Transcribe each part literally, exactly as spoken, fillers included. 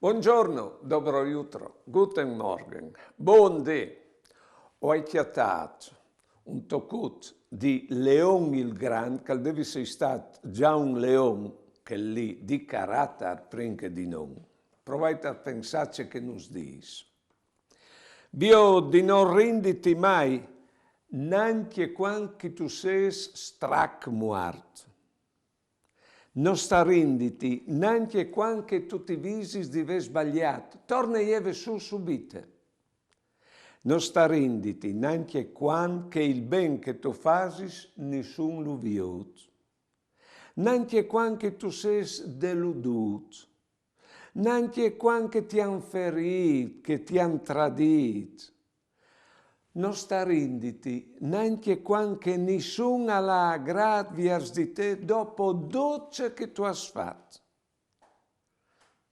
Buongiorno, dobro jutro, guten Morgen, bundì. O ai cjatât un tocut di Leon il Grant, che al devi sei stât za un leon, chel li di caratar prin che di non. Provait a pensâ ce che nus dîs. Viôt di no rinditi mai, nancje cuant che tu sês strac muart. No sta rinditi nancje cuant che tu ti visis di vê sbaliât, torne jeve sù subite. No sta rinditi nancje cuant che il ben che tu fasis nissun lu viôt. Nancje cuant che tu sês deludût. Nancje cuant che ti àn ferît, che ti àn tradît. No sta rinditi nancje cuant che nissun al à agrât viers di te dopo dut ce che tu âs fat.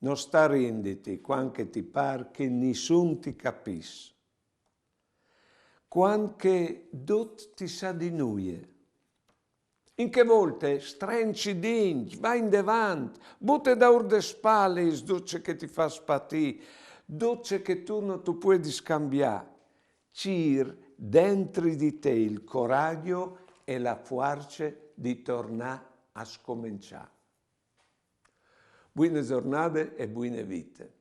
No sta rinditi cuant che ti pâr che nissun ti capìs. Cuant che dut ti sa di nuie. In chê volte strenç i dincj, va indevant, bute daûr des spalis dut ce che ti fâs patî, dut ce che tu no tu puedis cambiâ. Cîr dentri di te il coragjo e la fuarce di tornâ a scomençâ. Buine zornade e buine vite.